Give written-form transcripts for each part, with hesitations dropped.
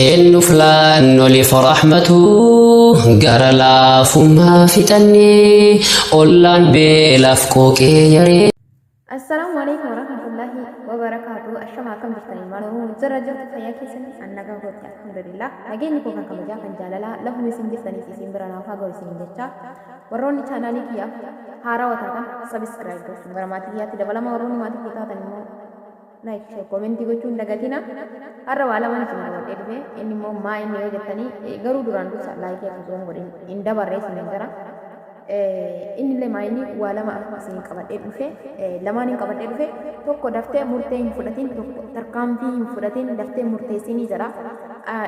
Eenyuuf laannoliif rahmatu gara laafummaa fixannee ollaan beelaaf qooqee yaree. Assalaamu alaikum warahmatullahi wabarakaatu. Ashama akkam jirtan ilmaan Oromoo jirra jirtu fayyaa keessanii an nagaa kooti alhamdulillah. Nageenyi koo kan kabajaa kan jaalalaa lafuma isin jirtaniif isin bira naaf haa ga'u isin jecha. Warroonni chaanaalii kiyyaaf haarawaa taatan sabiskiraayib gochuun gara maatii kiyyaatti dabalama warroonni maatii kiyya taatan immoo like share comment gochuu hin dagatina. Har'a waa lamaan isin qabadhee dhufe inni immoo maa inni yoo jettanii garuu duraan dursa like akka osoo hin godhin hin dabarree isin jira. Inni illee maa inni waa lama isin qabadhee dhufe lamaan hin qabadhee dhufe tokko daftee murtee hin fudhatin tokko tarkaanfii hin fudhatin daftee murteessinii jedha.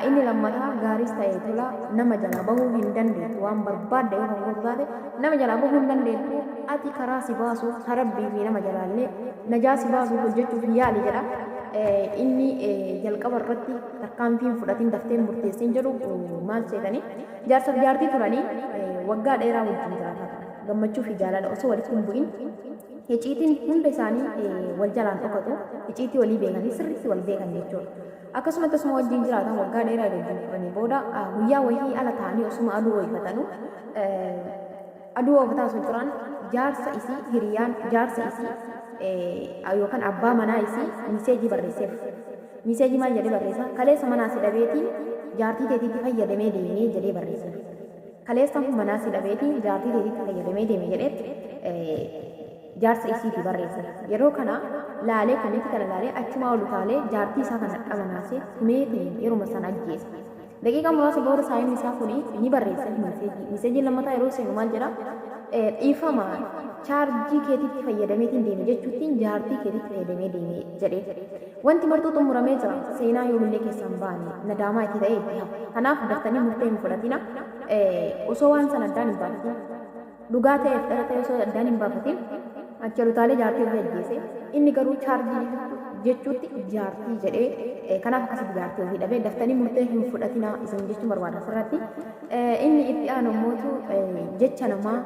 Inni lammataa gaariis ta'e tola nama jalaa bahuu hin dandeettu waan barbaadde yoo kan gootu taate nama jalaa bahuu hin dandeettu ati karaa si baasu ka rabbii fi nama jalaallee najaa si baasu hojjechuuf yaali jedha. Inni jalqaba irratti tarkaanfii hin fudhatin daftee hin murteessin jedhu maal seetanii jaarsaaf jaartii turanii waggaa dheeraa wajjin jiraataa turan. Gammachuu fi jaalala osoo walitti hin bu'in hiciitiin hunda isaanii wal jalaan dhokatu hiciitii walii beekanii sirriitti wal beekan jechuudha. Akkasuma akkasuma wajjin jiraatan waggaa dheeraa wajjin turanii booda guyyaa wayii ala ta'anii osuma aduu wayifatanu aduu oofataa osoo jiran jaarsa isii hiriyaan jaarsa isii yookaan abbaa manaa isii miseejii barreesseef. Miseejii maal jedhee barreessa? Kaleessa manaa si dhabeetiin jaartii teetiitti fayyadamee deemee jedhee barreesseef. Kaleessa manaa si dhabeetiin jaartii teetiitti fayyadamee deeme jedhee jaarsa isiiti barreesse. Yeroo kana laalee komentii kana laalee achumaa ol utaalee jaartii isaa kana dhamanaasee tumeetiin yeruma sana ajjeese. Daqiiqaa muraasa booda saayimni isaa kun ni barreessa miseejii. Miseejiin lammataa yeroo seenu maal jedha? Dhiifama chaarjii keetitti fayyadameetiin deeme jechuuttiin jaartii keetitti fayyadamee deeme jedhee. Wanti martuu xumuramee jira. Seenaa yoomillee keessaa hin baane nadaamaa itti ta'ee itti hafa. Kanaaf daftanii murtee hin fudhatina. Osoo waan sana addaan hin baafatin dhugaa ta'eef dhara ta'e osoo addaan hin baafatin achi ol utaalee jaartii ofii ajjeese. Inni garuu chaarjii jechuutti jaartii jedhee kanaaf akkasitti jaartii ofii dhabe. Daftanii murtee hin fudhatinaa isin jechuun barbaada asirratti. Inni itti aanu ammootu jecha namaa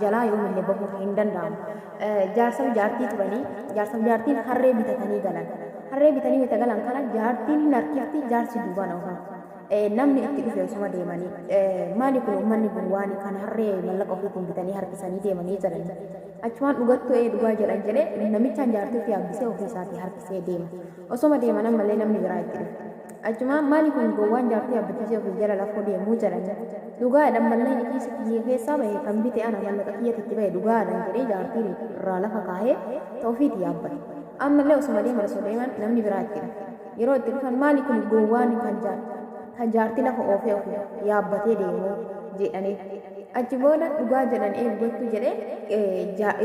jalaa yoomillee bahuu hin danda'amu. Jaarsaaf jaartii turanii jaarsaaf jaartiin harree bitatanii galan. Harree bitanii wayita galan kana jaartiin hin harkifti jaarsi duubaan oofa. Namni itti dhufe osuma deemanii maali kun uummanni gowwaan kan harree mallaqa ofiitiin bitanii harkisanii deemanii jedhanii. Achumaan dhugattuu ee dhugaa jedhan jedhee namichaan jaartii ofii hambisee ofii isaatii harkisee deema. Osoma deeman ammallee namni biraa itti dhufe. Achumaan maali kun gowwaan jaartii yaabbachiisee ofii jala lafoo deemuu jedhanii. Dhugaa jedhan mallaqni kiisa kiyya keessaa bahe kan bite ana mallaqa kiyyatti itti bahe dhugaa jedhan jedhee jaartiin irraa lafa kaahee ta ofiiti yaabbate. Ammallee osuma deeman osoo deeman namni biraa itti dhufe. Yeroo itti dhufan maali kun gowwaan kan kan jaartii lafa oofee ofii yaabbatee deemuu jedhanii. Achi booda dhugaa jedhan ee dhugattuu jedhee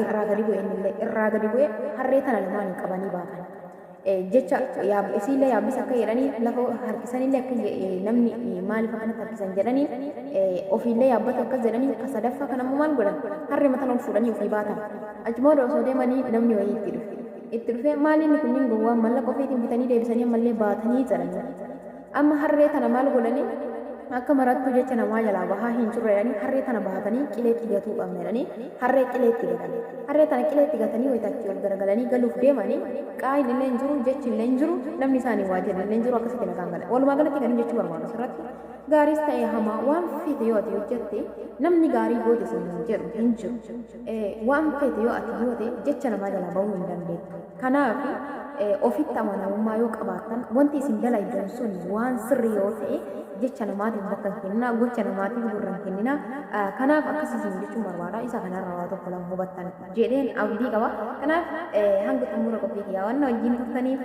irraa gadi bu'e innillee irraa gadi bu'e harree tana lamaan qabanii baatan. Jecha isiillee yaabbisa akka jedhanii lafa harkisanillee akka namni maaliif akkanatti harkisan jedhanii ofiillee yaabbatu akkas jedhanii ka sadaffaa kan ammoo maal godhan harree mataan ol fuudhanii ofii baatan. Achi booda osoo deemanii namni wayii itti dhufe. Itti dhufee maali inni kunniin gowwaan mallaqa ofiitiin bitanii deebisanii ammallee baatanii jedhanii. Amma harree tana maal godhanii akka marattuu jecha namaa jalaa bahaa hin jirru jedhanii harree tana baatanii qileetti gatuu qabna jedhanii harree qileetti gatan. Harree tana qileetti gatanii wayita achii ol garagalanii galuuf deemanii qaayin illee hin jiru jechi illee hin jiru namni isaanii waa jedhu illee hin jiru akkasitti nagaan galan. Walumaa galatti kan jechuu barbaadu asirratti gaariis ta'e hamaa waan feete yoo ati hojjette namni gaarii goote siin hin jedhu hin jiru. Waan feete yoo ati goote jecha namaa jalaa bahuu hin dandeettu. Kanaaf ofitti amanamummaa yoo qabaattan wanti isin dalaydan sun waan sirrii yoo ta'e jecha namaatiif bakka hin kenninaa gocha namaatiif gurra hin kenninaa. Kanaaf akkas isin jechuun barbaada isa kanarraa waa tokko lama hubattan jedheen abdii qaba. Kanaaf hanga xumura qophii kiyyaa waan na wajjin turtaniif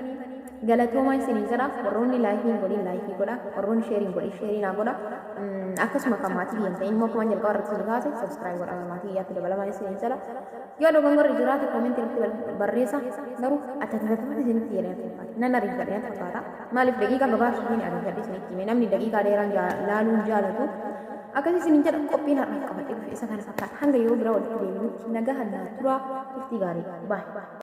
galatoomaa isiniin jedha. Warroonni laayikii hin godhin laayikii godha. Warroonni sheerii hin godhin sheerii naa godha. Akkasuma kan maatii kiyya hin ta'in immoo akkuma jalqaba irratti isin kaase sabiskiraayib godha maatii kiyyaatti dabalamaa isiniin jedha. Yoo dogongorri jiraate koomentii irratti barreessa. Garuu attatatatti isinitti jedhee natti fakkaata. Nan ariifadhe natti fakkaata. Maaliif daqiiqaa gabaabsuutiin ariifadhe isinitti hime namni daqiiqaa dheeraan laaluun jaalatu. Akkasii isiniin jedha qophiin har'aaf qabadhee dhufe isa kana fakkaata. Hanga yeroo biraa walitti deebinutti nagaa naa turaa turtii gaarii. Baay'ee.